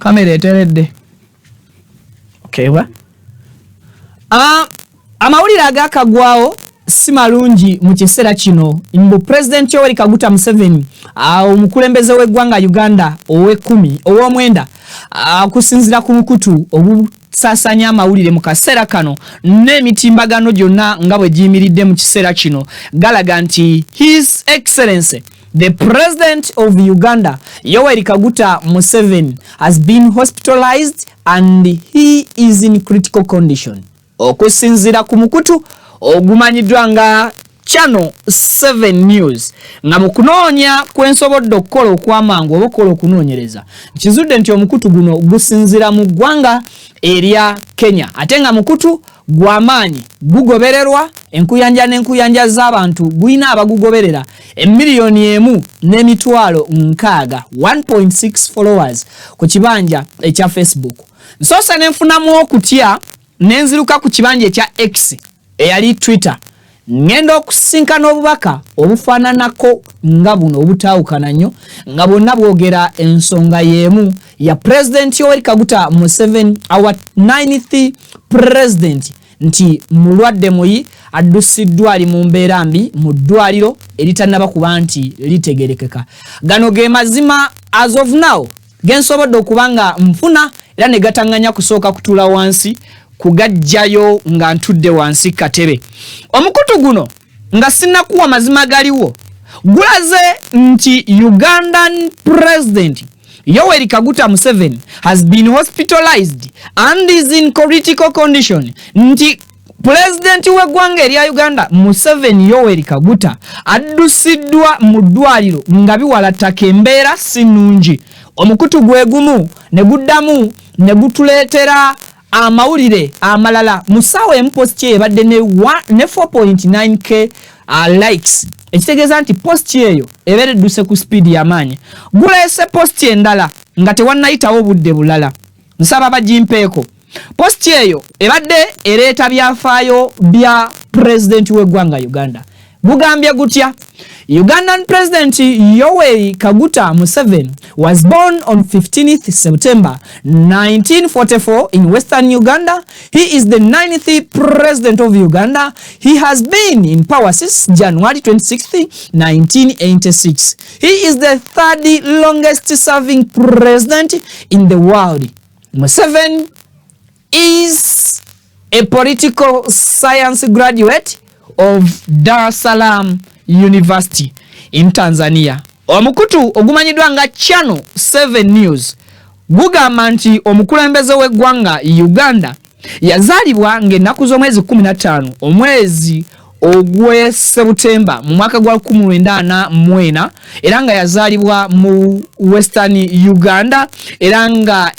Kamera eteredde. Okay, wa? Amawulire agakagwawo si malungi mu kiseera kino. Mbu President Yoweri Kaguta Museveni, omukulembeze w'eggwanga Uganda ow'ekkumi, ow'omwenda, okusinziira ku mukutu ogusaasaanya amawulire mu kaseera kano n'emitimbagano gyonna nga bwe giyimiridde mu kiseera kino, galaga nti His Excellency the President of Uganda Yoweri Kaguta Museveni has been hospitalized and he is in critical condition. Okusinziira ku mukutu ogumanyiddwa nga Channel 7 News, nga mu kunoonya kwensobodde okukola okw'amangu oba okukola okunoonyereza, nkizudde nti omukutu guno gusinziira mu ggwanga erya Kenya, ate nga mukutu gw'amaanyi, gugobererwa enkuyanja n'enkuyanja z'abantu. Gulina abagugoberera 1,660,000, 1.6 followers ku kibanja ekya Facebook. Nsoose nenfunamu okutya, nenziruka ku kibanja ekya X, eyali Twitter. Ŋŋenda okusinkana obubaka obufaananako nga buno, obutaawukana nnyo, nga bwonna bwogera ensonga y'emu ya President Yoweri Kaguta Museveni, our ninth president, nti mulwadde muyi, addusiddwa, ali mu mbeera mbi mu ddwaliro eritannaba kuba nti litegerekeka. Gano ge mazima as of now gensobodde okuba nga nfuna, era ne gataŋŋanya kusooka kutuula wansi kugajjayo nga ntudde wansi katebe. Omukutu guno, nga sinnakuwa mazima galiwo, gulaze nti Ugandan President Yoweri Kaguta Museveni has been hospitalized and is in critical condition, nti pulezidenti w'eggwanga erya Uganda Museveni Yoweri Kaguta addusiddwa mu ddwaliro nga biwala ttaka, embeera si nnungi. Omukutu gwe gumu ne guddamu ne gutuleetera amawulire amalala mu ssaawa emu. Post eyo ebadde ne 4.9K likes, ekitegeeza nti post eyo ebeera edduse ku sipiidi y'amaanyi. Guleese post endala nga tewannayitawo obudde bulala. Nsaba bagimpeeko. Post eyo ebadde ereeta byafaayo bya pulezidenti w'eggwanga Uganda. Gugambye gutya? Ugandan President Yoweri Kaguta Museveni was born on 15th September 1944 in Western Uganda. He is the ninth president of Uganda. He has been in power since January 26th, 1986. He is the third longest serving president in the world. Museveni is a political science graduate of Dar es Salaam University in Tanzania. Omukutu ogumanyiddwa nga Channel 7 News gugamba nti omukulembeze w'eggwanga Uganda yazaalibwa ng'ennaku z'omwezi 15 omwezi ogw'e Sebutemba mu mwaka gwa 1944, era nga yazaalibwa mu Western Uganda, era nga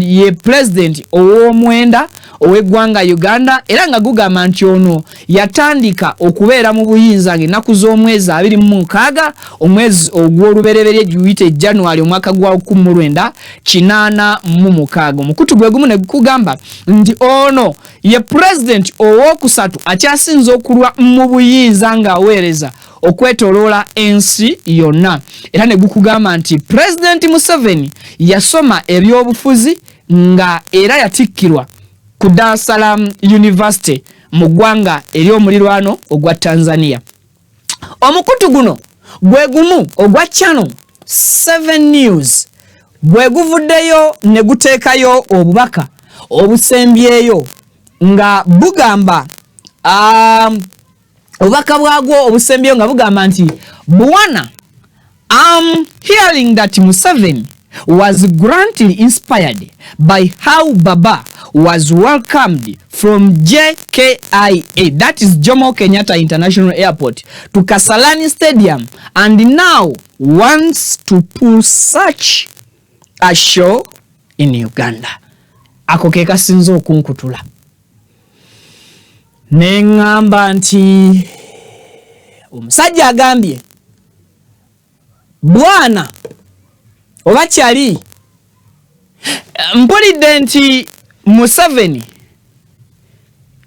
ye pulezidenti ow'omwenda ow'eggwanga Uganda, era nga gugamba nti ono yatandika okubeera mu buyinza ng'ennaku z'omwezi 26 omwezi ogw'olubereberye, giyite January, omwaka gwa 1986. Omukutu gwe gumu ne gukugamba nti ono ye pulezidenti owokusatu akyasinze okulwa mu buyinza ng'aweereza okwetoloola ensi yonna, era ne gukugamba nti Pulezidenti Museveni yasoma ebyobufuzi nga era yatikkirwa ku Dar es Salaam University mu ggwanga ery'omulirwano ogwa Tanzania. Omukutu guno gwe gumu ogwa Channel 7 News bwe guvuddeyo ne guteekayo obubaka obusembyeyo nga bugamba, obubaka bwagwo obusembyeyo nga bugamba nti, "Bwana, I'm hearing that Museveni was greatly inspired by how Baba was welcomed from JKIA, that is Jomo Kenyatta International Airport, to Kasarani Stadium and now wants to pull such a show in Uganda." Ako ke kasinze okunkutula ne ŋŋamba nti omusajja agambye, "Bwana oba kyali mpulidde nti Museveni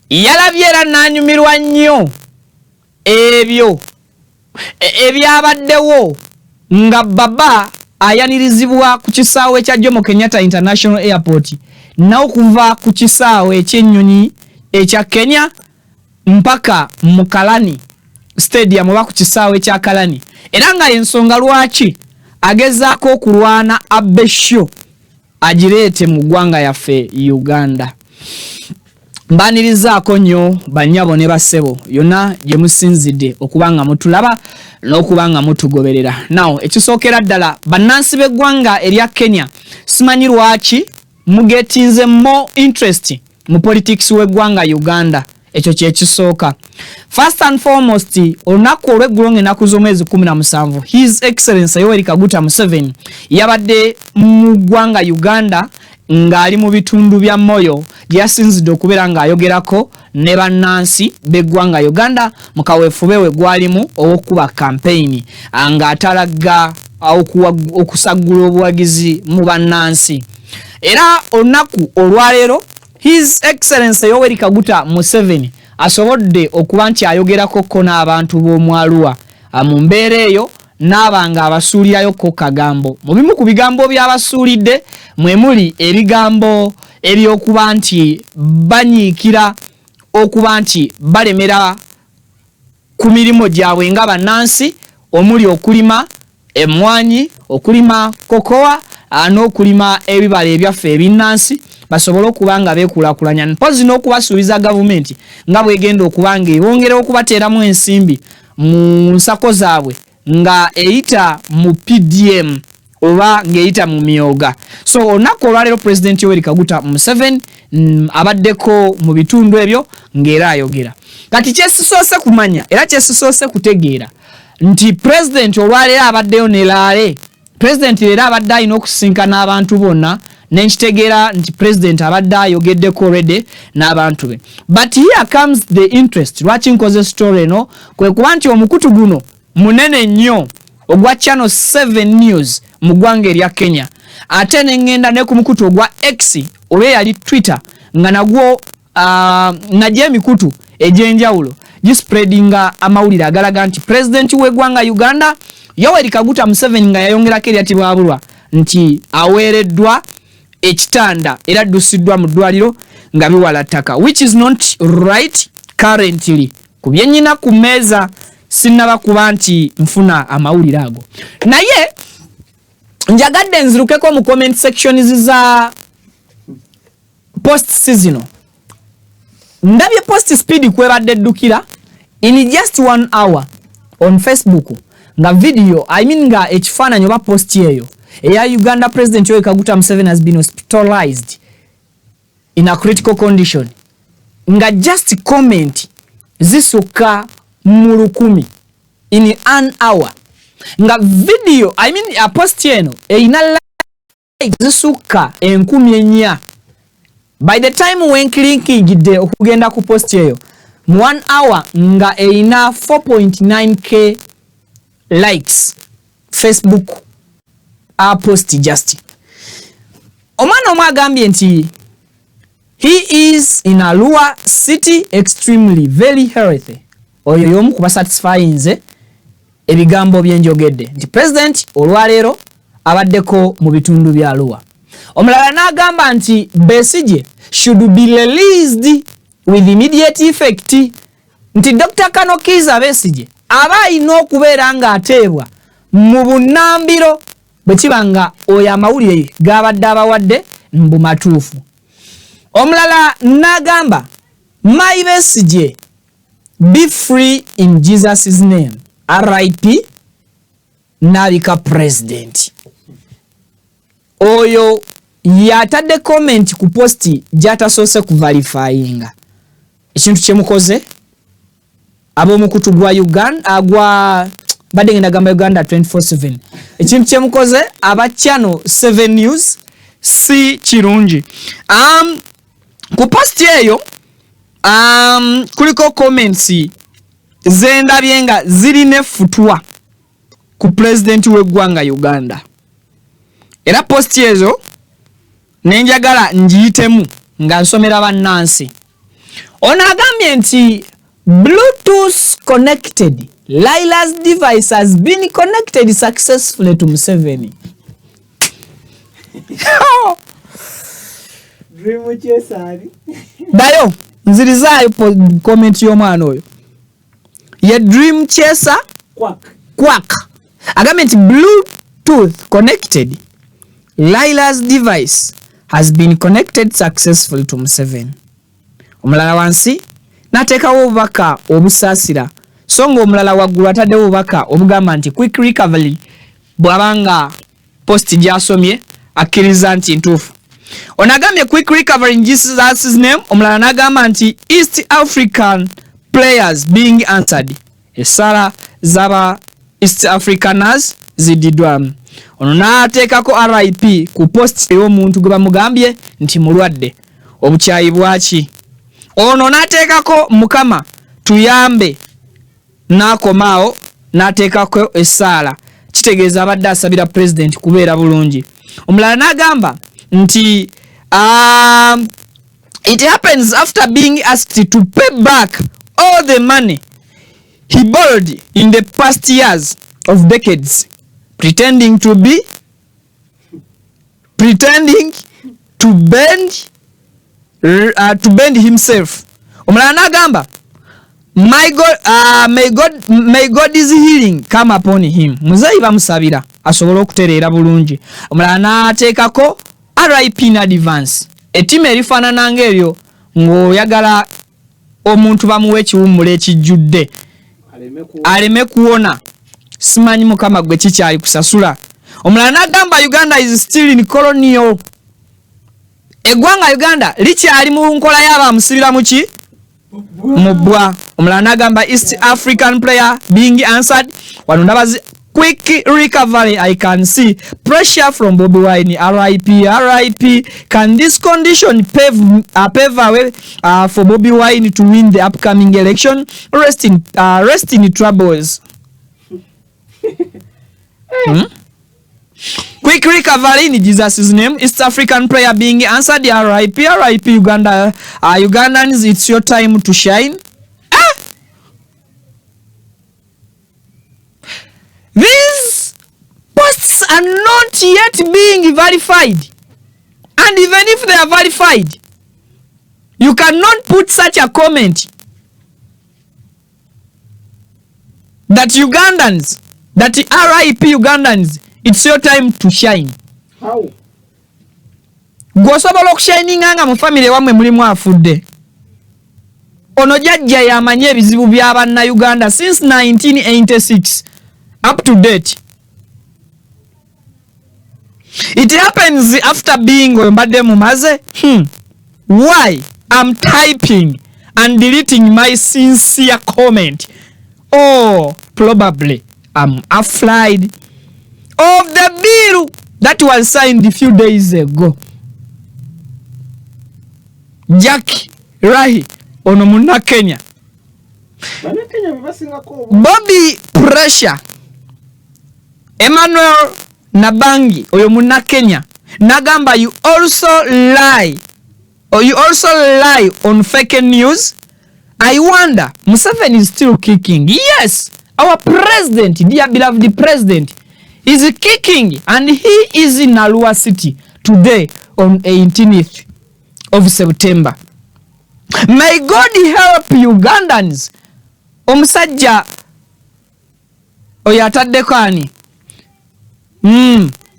yalabye era n'anyumirwa nnyo ebyo ebyabaddewo nga baba Ayanirizibwa ku kisaawe kya Jomo Kenyatta International Airport n'okuva ku kisaawe eky'ennyonyi ekya Kenya mpaka mu Kalani Stadium oba ku kisaawe kya Kalani, era nga ensonga lwaki agezaako okulwana abbe show agireete mu ggwanga yaffe Uganda. Mbanirizaako nnyo bannyabo ne bassebo yonna gye musinzidde okuba nga mutulaba n'okuba nga mutugoberera. Now, ekisookera ddala, bannansi b'eggwanga erya Kenya, simanyi lwaki mugetinze more interest mu politics w'eggwanga Uganda. Ekyo kyekisooka. First and foremost, olunaku olw'eggulo ng'ennaku z'omwezi 17, His Excellence Yoweri Kaguta Museveni yabadde mu ggwanga Uganda ng'ali mu bitundu bya Moyo gye yasinzidde okubeera ng'ayogerako ne bannansi b'eggwanga Uganda mu kaweefube we gwalimu ow'okukuba kampeyini ng'atalaga okusaggula obuwagizi mu bannansi. Era olunaku olwaleero His Excellence Yoweri Kaguta Museveni asobodde okuba nti ayogerako ko n'abantu b'omwaluwa mu mbeera eyo n'aba nga abasuulirayo ko kagambo. Mu bimu ku bigambo by'abasuulidde mwe muli ebigambo ebyokuba nti banyiikira okuba nti balemera ku mirimu gyabwe nga bannansi, omuli okulima emmwanyi, okulima kokowa n'okulima ebibala ebyaffe ebinnansi, basobole okuba nga beekulaakulanya, mpozi n'okubasuubiza gavumenti nga bwegenda okuba nga ebongera okubateeramu ensimbi mu nsako zaabwe nga eyita mu PDM oba ng'eyita mu myoga. So olunaku olwaleero Pulezidenti Yoweri Kaguta Museveni abaddeko mu bitundu ebyo ng'era ayogera. Kati kyesisoose kumanya era kyesisoose kutegeera nti pulezidenti olwaleero abaddeyo ne laale. Pulezidenti leero abadde alina okusisinkana abantu bonna, nenkitegeera nti pulezidenti abadde ayogeddeko already n'abantu be. But here comes the interest lwaki nkoze story eno, kwe kuba nti omukutu guno munene nnyo ogwa Channel 7 News mu ggwanga erya Kenya, ate neŋŋenda ne ku mukutu ogwa X oba eyali Twitter, nga nagwo nagyo emikutu egy'enjawulo gispreadinga amawulire agalaga nti pulezidenti w'eggwanga Uganda Yoweri Kaguta Museveni, nga yayongerako erya Tibwabulwa, nti aweereddwa ekitanda era addusiddwa mu ddwaliro nga biwala ttaka, which is not right. Currently, ku byennyina ku mmeeza sinnaba kuba nti nfuna amawulire ago, naye njagadde nzirukeko mu comment sections za posts zino. Ndabye post speed kwebadde eddukira in just one hour on Facebook, nga video, I mean, nga ekifaananyi oba post eyo eya "Uganda President Yoweri Kaguta Museveni has been hospitalized in a critical condition", nga just comment zisukka mu 1000 in an hour, nga video, I mean, a post eno erina like zisukka 4000. By the time wenklinkingidde okugenda ku post eyo mu one hour, nga erina 4.9K likes, Facebook post. Just omwana omu agambye nti "He is in Arua City, extremely very healthy." Oyo y'omu kuba satisfyinze ebigambo byenjogedde nti president olwaleero abaddeko mu bitundu bya Arua. Omulala n'agamba nti "Besigye should be released with immediate effect", nti Dr Kano Kiiza Besigye aba alina okubeera ng'ateebwa mu bunnambiro bwe kiba nga oyo amawulire gabadde abawadde mbu matuufu. Omulala n'agamba, "My Besigye, be free in Jesus' name, RIP nabika president." Oyo yatadde comment ku post gyatasoose kuverifyinga. Ekintu kyemukoze ab'omukutu gwa Uganda gwa badde ngenda gamba Uganda 24/7, ekintu kyemukoze aba Channel 7 News si kirungi. Ku post eyo kuliko comments zendabye nga zirina effutwa ku pulezidenti w'eggwanga Uganda, era post ezo nenjagala ngiyitemu nga nsomera bannansi. Ono agambye nti "Bluetooth connected. Laila's device has been connected successfully to Museveni." Dayo nzirizaayo comment y'omwana oyo ye Dream Chaser Quack agambye nti Bluetooth connected, Laila's device has been connected successfully to Museveni. Omulala wansi n'ateekawo obubaka obusaasira, so ng'omulala waggulu ataddewo obubaka obugamba nti quick recovery, bw'aba nga post gy'asomye akkiriza nti ntuufu. Ono agambye quick recovery in Jesus' name. Omulala n'agamba nti East African prayers being answered, essala z'aba East Africaners ziddiddwamu. Ono n'ateekako RIP ku post ey'omuntu gwe bamugambye nti mulwadde. Obukyayi bwaki? Ono n'ateekako Mukama tuyambe, n'akoma awo n'ateekako essaala, kitegeeza abadde asabira pulezidenti kubeera bulungi. Omulala n'agamba nti it happens after being asked to pay back all the money he borrowed in the past years of decades, pretending to bend himself. Omulala n'agamba my God, may God's healing come upon him. Muzeeyi bamusabira asobole okutereera bulungi. Omulala n'ateekako RIP in advance. Ettima erifaanana ng'eryo ng'oyagala omuntu bamuwa ekiwummulo ekijjudde aleme kuwona, simanyi Mukama gwe kikyali kusasula. Omulala n'agamba Uganda is still in colonial, eggwanga Uganda likyali mu nkola y'abamusibira muki mu bbwa. Omulala n'agamba East African prayer being answered. Wano ndabazi quick recovery. I can see pressure from Bobi Wine. RIP, RIP. Can this condition pave a way for Bobi Wine to win the upcoming election? Rest in troubles. Quick recovery in Jesus' name. East African prayer being answered. RIP, RIP. Uganda, Ugandans, it's your time to shine. Ah! These posts are not yet being verified. And even if they are verified, you cannot put such a comment that Ugandans, that RIP Ugandans, it's your time to shine. How? Gw'osobola okushininga nga mu famire wammwe mulimu afudde. Ono jjajja yamanyi ebizibu bya bannayuganda since 1986 up to date. It happens after being oyo mbadde mumaze. Why I'm typing and deleting my sincere comment? Oh, probably I'm afraid of the bill that was signed a few days ago. Jack Rahi ono Munnakenya. Bannakenya be basingako obungi. Bobby Pressure Emmanuel Nabangi oyo Munnakenya nagamba you also lie, or you also lie on fake news. I wonder Museveni is still kicking. Yes, our president, dear beloved president, is kicking, and he is in Arua City today on 18th of September. May God help Ugandans. Omusajja oyo ataddeko ani?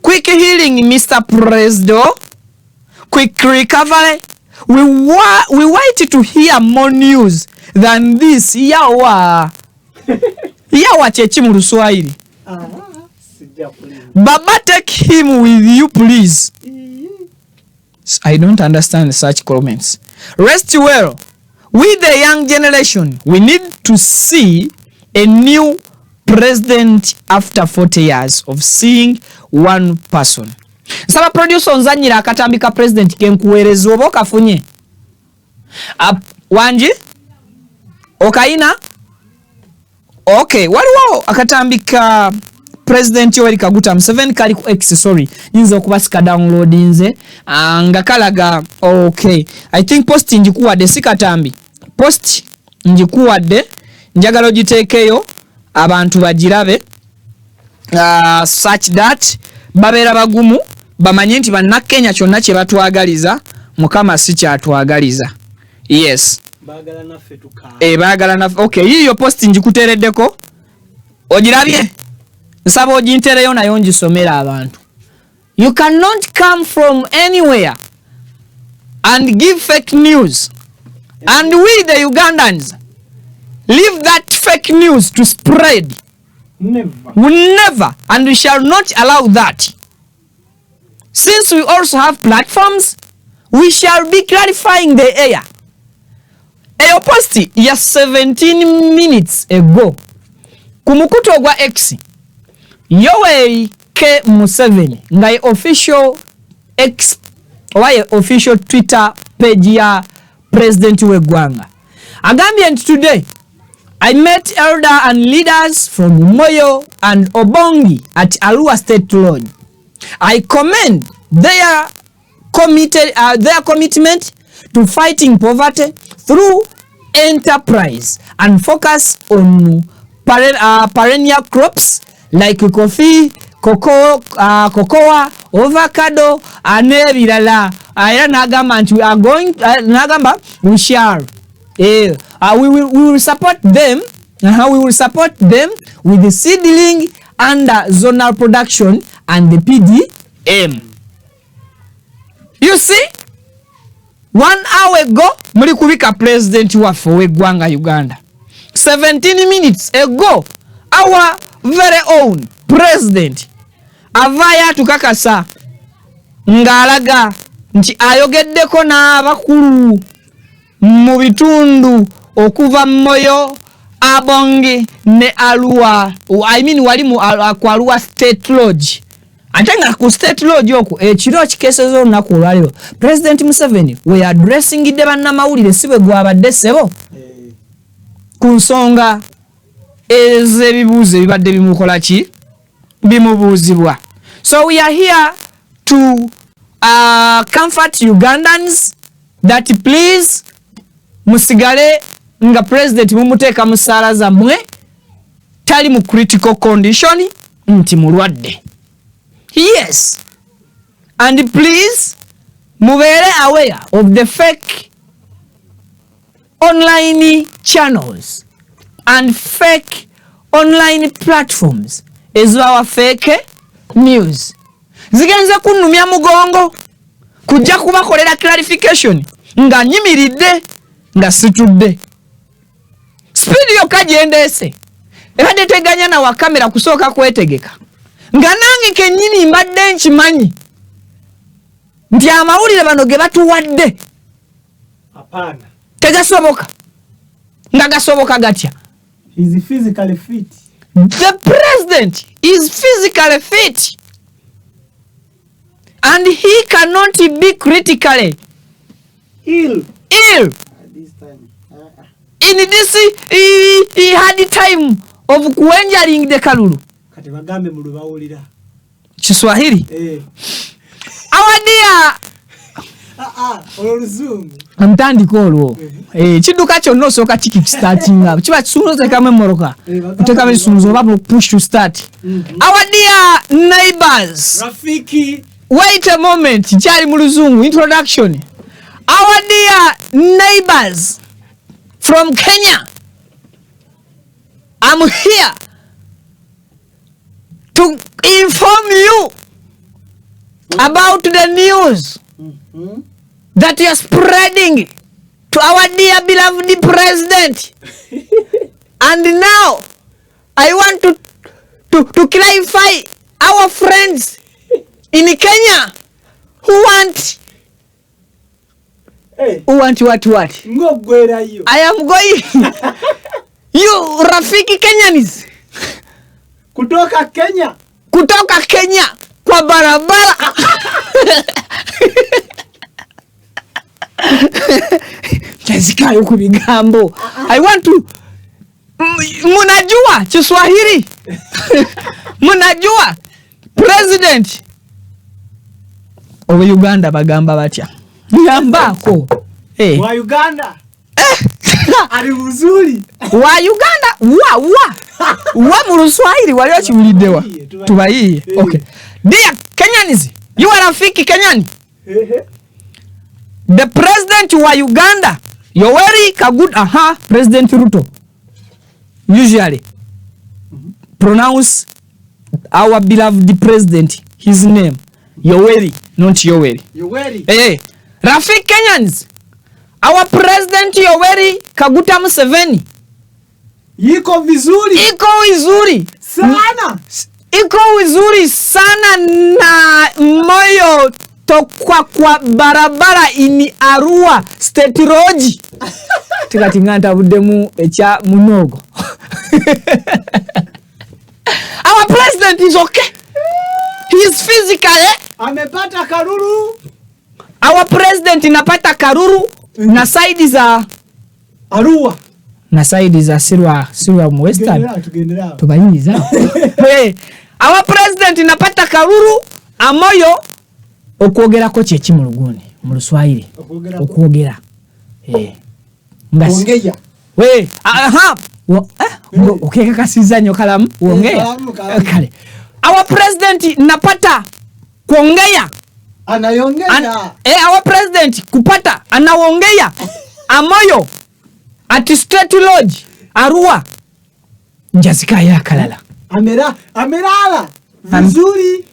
Quick healing, Mr. President. Quick recovery. We wait to hear more news than this. Yawa. Yawa kyeki mu Luswahili? Ah, sijja kulimba. Baba, take him with you, please. I don't understand such comments. Rest well. With the young generation, we need to see a new president after 40 years of seeing one person. Nsaba producer onzanyira akatambi ka president kenkuweereza oba okafunye. Wangi? Okayina? Okay, waliwo akatambi ka President Yoweri Kaguta Museveni kali ku X, sorry. Nyinza okuba sika downloadinze nga kalaga. Okay. I think post njikuwadde, si katambi. Post njikuwadde, njagala ogiteekeyo abantu bagirabe, such that babeera bagumu. Bamanye nti Bannakenya kyonna kye batwagaliza, Mukama si kyatwagaliza. Yes. Baagala naffe tukaaba. Eh, baagala naffe. Okay, yiiyo post ngikuteereddeko, ogirabye? Nsaba ogintereyo nayo ngisomera abantu. You cannot come from anywhere and give fake news, and we the Ugandans leave that fake news to spread. Never. We never, and we shall not allow that. Since we also have platforms, we shall be clarifying the air. Eyo post ya 17 minutes ago ku mukutu ogwa X, Yoweri K Museveni, nga ye official X oba ye official Twitter page ya president w'eggwanga, agambye nti, "Today I met elder and leaders from Moyo and Obongi at Arua State Lodge. I commend their commitment to fighting poverty through enterprise and focus on perennial crops like coffee, cocoa, avocado n'ebirala." Era n'agamba nti we are going, n'agamba we shall we will support them, we will support them with the seedling under zonal production and the PDM. You see, one hour ago muli kubika president waffe ow'eggwanga Uganda. 17 minutes ago our very own president avaayo atukakasa ng'alaga nti ayogeddeko n'abakulu mu bitundu okuva Moyo, Abongi ne Arua, I mean wali mu ku Arua State Lodge. Ate nga ku State Lodge okwo ekiro kikeeseza olunaku olwaleero, President Museveni we addressingidde bannamawulire, si bwe gwabadde, ssebo? Eh. Ku nsonga ez'ebibuuzo ebibadde bimukola ki, bimubuuzibwa. So we are here to comfort Ugandans that please musigale nga president mumuteeka mu ssaala zammwe, tali mu critical condition nti mulwadde. Yes, and please mubeere aware of the fake online channels and fake online platforms ezibawa fake news. Zigenze kunnumya mugongo kujja kubakolera clarification nga nyimiridde, nga situdde. Speed yokka gyendeese ebadde teganya na wa kamera kusooka kwetegeka, nga nange kennyini mbadde nkimanyi nti amawulire bano ge batuwadde Hapana. tegasoboka. Nga gasoboka gatya? He's physically fit. The president is physically fit and he cannot be critically Ill. ill At this time. In this hard time of kuenjaring the kalulu. Kati bagambe mu lwe bawulira. Kiswahili. Eh. Our dear Ah, ah, olwo luzungu. Ntandika olwo. Eh, kidduka kyonna osooka kikickstartinga, kiba kisumuzo, otekamu emmoroka, Eh, bagambe otekamu ekisumuzo oba push to start. Our dear neighbors, Rafiki. Wait a moment, kyali mu luzungu introduction. Our dear neighbors from Kenya, I'm here to inform you about the news that you are spreading to our dear beloved president, and now I want to clarify our friends in Kenya who want Hey. who want what? Ng'oggwerayo. I am going, you rafiki Kenyans Kutoka Kenya. Kutoka Kenya kwa barabara. Tazikayo ku bigambo. I want to munajua Kiswahili, munajua president owe Uganda bagamba batya? Yambako, hey. Wa Uganda. Ali mzuri. Wa Uganda wa mu Luswahili wali okiwuliddewa? Tubayiye, tubayiye. Eh. Okay, dear Kenyans. You are Rafiki Kenyani. The president wa Uganda Yoweri Kaguta, aha, President Ruto usually pronounce our beloved president, his name Yoweri, not Yoweri. Yoweri. Hey, Rafiki Kenyans, our president Yoweri Kaguta Museveni iko vizuri, iko vizuri sana, iko vizuri sana na moyo tokwa kwa barabara ini Arua State Road. Tikati nganta budemu echa munogo. Our president is okay. He is physically. Amepata karuru. Our president inapata karuru na side za Arua na side za Sirwa Western. Tubayingiza. Hey, our president inapata karuru amoyo okwogerako kyeki mu Luguni mu Luswahili okwogera ngasi we aha okekakasiza nnyo kalamu wongea kale. Our president napata kuongea anayongea our president kupata anaongea amoyo at State Lodge Arua njazika yakalala amelala vizuri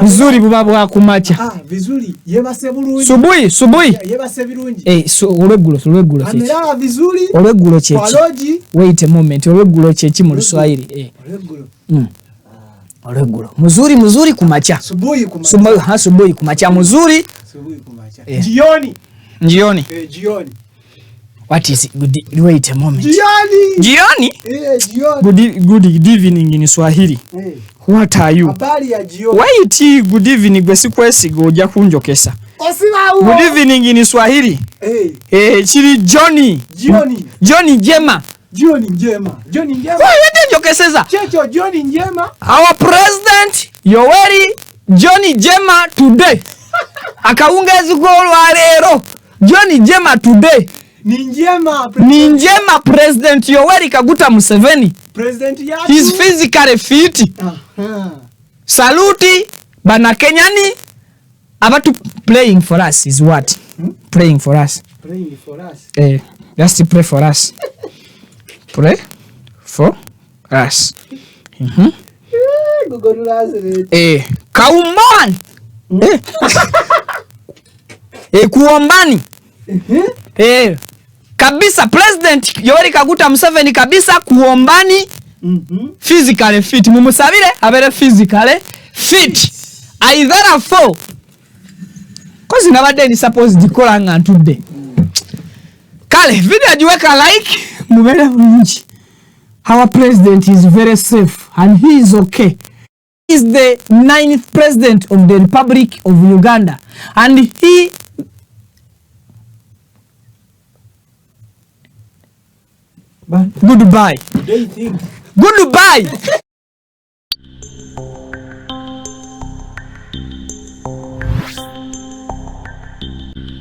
vizuri buba bwa kumacha vizuri yebase bulungi subuhi yebase birungi olweggulo amelala vizuri olweggulo kyeki wait a moment olweggulo kyeki mu Luswahili olweggulo olweggulo muzuri kumacha subuhi kumacha muzuri subuhi kumacha jioni jioni jioni. What is it? Good, wait a moment. Jioni. Jioni? Jioni. Good evening in Swahili. What are you? Habari ya jioni. Wait, good evening gwe sikwesiga ojja kunjokesa. Good evening in Swahili. Chiri Johnny. Jioni. Johnny njema. Jioni njema. Johnny njema. Wewe njokeseza. Checho Johnny njema. Our president Yoweri Johnny Jema today. Akawungezi golwa leero. Johnny Jema today. Ni njema. Ni njema President Yoweri Kaguta Museveni. President yatu. He's physically fit. Saluti bana Kenyani abatu playing for us is what? Praying for us. Praying for us. Just pray for us. Pray for us. Google Translate. Kaumbani. Kuombani. Kabisa President Yoweri Kaguta Museveni kabisa kuombani. Physically fit. Mumusabire abere physically fit. I therefore kozi nabadde ni supposed dikola nga ntudde. Kale video ajiweka like mubere bulungi. Our president is very safe and he is okay. He is the 9th president of the Republic of Uganda and he goodbye. They think. Goodbye.